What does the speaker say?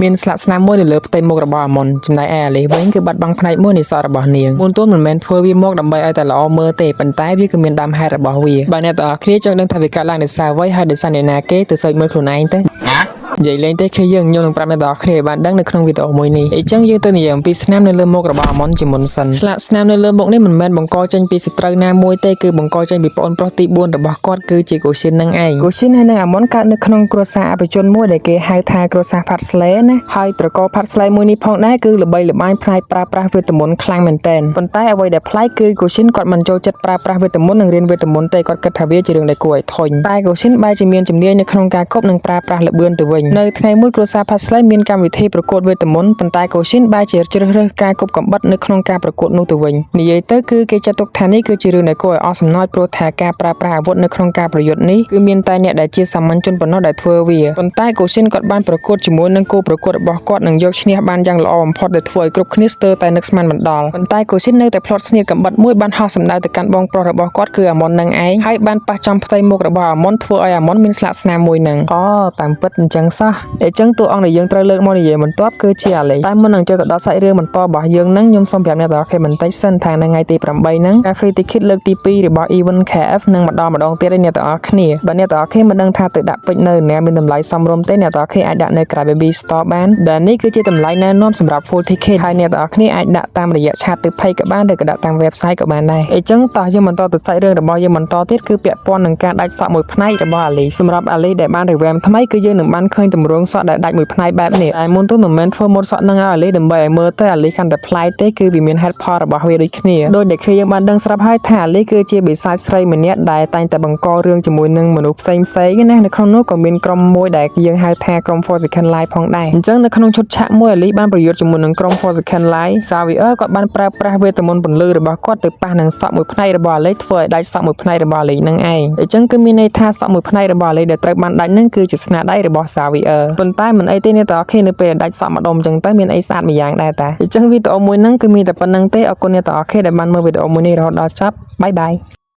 មានស្លាកស្នាមមួយនៅលើផ្ទៃមុខរបស់អាមុនចំណែកឯអាលីសវិញគឺបាត់បង់ផ្នែកមួយនៃសក់របស់នាងមុនទួនមិនមែនធ្វើវាមកដើម្បីឲ្យតែល្អមើលទេប៉ុន្តែវាគឺមានដើមហេតុរបស់វាបើអ្នកទាំងអស់គ្នាចង់ដឹងថាវាកើតឡើងដោយសារអ្វីហើយដោយសារអ្នកណាគេទៅសើចមើលខ្លួនឯងទៅ និយាយលេងទេគឺយើងខ្ញុំនឹងប្រាប់អ្នកទាំងអស់គ្នាឲ្យបានដឹងនៅក្នុងវីដេអូមួយនេះអញ្ចឹងយើងទៅនិយាយអំពីស្នាមនៅលើមុខរបស់អាមុនជាមុនសិនស្លាកស្នាមនៅលើមុខនេះមិនមែនបង្កចេញពីសត្រូវណាមួយទេគឺបង្កចេញពីប្អូនប្រុសទី4របស់គាត់គឺជាកូស៊ីននឹងឯងកូស៊ីនហើយនិងអាមុនកើតនៅក្នុងគ្រួសារអភិជនមួយដែលគេហៅថាគ្រួសារផាត់ស្លេណាហើយត្រកូលផាត់ស្លេមួយនេះផងដែរគឺល្បីល្បាញផ្នែកប្រើប្រាស់វេទមន្តខ្លាំងមែនទែនប៉ុន្តែអ្វីដែលប្លែកគឺកូស៊ីនគាត់មិនចូលចិត្តប្រើប្រាស់វេទមន្តនិងរៀនវេទមន្តទេគាត់គិតថាវាជារឿងដែលគួរឲ្យធុញតែកូស៊ីនបែរជាមានជំនាញនៅក្នុងការគប់និងប្រើប្រាស់ល្បឿនទៅវិញនៅថ្ងៃមួយគ្រួសារផាត់ស្លេមានកម្មវិធីប្រកួតវេទមន្តប៉ុន្តែកូស៊ីនបែរជាជ្រើសរើសការគប់កំបិតនៅក្នុងការប្រកួតនោះទៅវិញនិយាយទៅគឺគេចាត់ទុកថានេះគឺជារឿងដែលគួរឲ្យអស់សំណើចព្រោះថាការប្រើប្រាស់អាវុធនៅក្នុងការប្រយុទ្ធនេះគឺមានតែអ្នកដែលជាសាមញ្ញជនប៉ុណ្ណោះដែលធ្វើវាប៉ុន្តែកូស៊ីនគាត់បានប្រកួតជាមួយនឹងគូប្រកួតរបស់គាត់និងយកឈ្នះបានយ៉ាងល្អបំផុតដែលធ្វើឲ្យគ្រប់គ្នាស្ទើរតែនឹកស្មានមិនដល់ប៉ុន្តែកូស៊ីននៅតែផ្្លាត់ស្នៀតកំបិតមួយបានហោះសម្ដៅទៅកាន់បងប្រុសរបស់គាត់គឺអាមុននឹងឯងហើយបានប៉ះចំផ្ទៃមុខរបស់អាមុនធ្វើឲ្យអាមុនមានស្លាកស្នាមមួយនឹងអូតាមពិតអញ្ចឹងសោះអញ្ចឹងតួអង្គដែលយើងត្រូវលើកមកនិយាយបន្ទាប់គឺជាអាលីសតែមុននឹងចូលទៅដល់សាច់រឿងបន្តរបស់យើងនឹងខ្ញុំសូមប្រាប់អ្នកទាំងអស់គ្នាបន្តិចសិនថានៅថ្ងៃទី8ហ្នឹងការ free ticket លើកទី2របស់ Event KF នឹងមកដល់ម្ដងទៀតឯអ្នកទាំងអស់គ្នាបើអ្នកទាំងអស់គ្នាមិនដឹងថាទៅដាក់ពេជ្រនៅណាមានតម្លៃសមរម្យទេអ្នកទាំងអស់គ្នាអាចដាក់នៅក្រៅ Baby Store បានដែលនេះគឺជាតម្លៃណែនាំសម្រាប់ full ticket ហើយអ្នកទាំងអស់គ្នាអាចដាក់តាមរយៈchat ទៅ page ក៏បានឬក៏ដាក់តាម website ក៏បានដែរអញ្ចឹងតោះយើងបន្តទៅសាច់រឿងរបស់យើងបន្តទៀតគឺពាក់ព័ន្ធនឹងការដាច់សក់មួយផ្នែករបស់អាលីសម្រាប់អាលីដែលបាន revamp ថ្មីគឺយើងនឹងបានឃើញទម្រង់សក់ដែលដាច់មួយផ្នែកបែបនេះតែមុនទៅមិនមែនធ្វើម៉ូតសក់នឹងឲ្យអាលីដើម្បីឲ្យមើលទៅអាលីកាន់តែប្លែកទេគឺវាមានហេតុផលរបស់វាដូចគ្នាដោយដែលគ្នាយើងបានដឹងស្រាប់ហើយថាអាលីគឺជាបិសាចស្រីម្នាក់ដែលតែងតែបង្ករឿងជាមួយនឹងមនុស្សផ្សេងផ្សេងណានៅក្នុងនោះក៏មានក្រុមមួយដែលយើងហៅថាក្រុម Forsaken Life ផងដែរអញ្ចឹងនៅក្នុងឈុតឆាកមួយអាលីបានប្រយុទ្ធជាមួយនឹងក្រុម Forsaken Life Xavier គាត់បានប្រើប្រាស់វេទមន្តពន្លឺរបស់គាត់ទៅប៉ះនឹងសក់មួយផ្នែករបស់អាលីធ្វើឲ្យដាច់សក់មួយផ្នែករបស់អាលីនឹងឯងអញ្ចឹងគឺមានន័យថាសក់មួយផ្នែករបស់អាលីដែលត្រូវបានដាច់នឹងគឺជាស្នាដៃរបស់ Xavier ប៉ុន្តែមិនអីទេអ្នកទាំងអស់គ្នានៅពេលដែលដាច់សក់ម្ដុំអញ្ចឹងទៅមានអីស្អាតម្យ៉ាងដែរតាអញ្ចឹងវីដេអូមួយហ្នឹងគឺមានតែប៉ុណ្្នឹងទេអរគុណអ្នកទាំងអស់គ្នាដែលបានមើលវីដេអូមួយនេះរហូតដល់ចប់bye bye.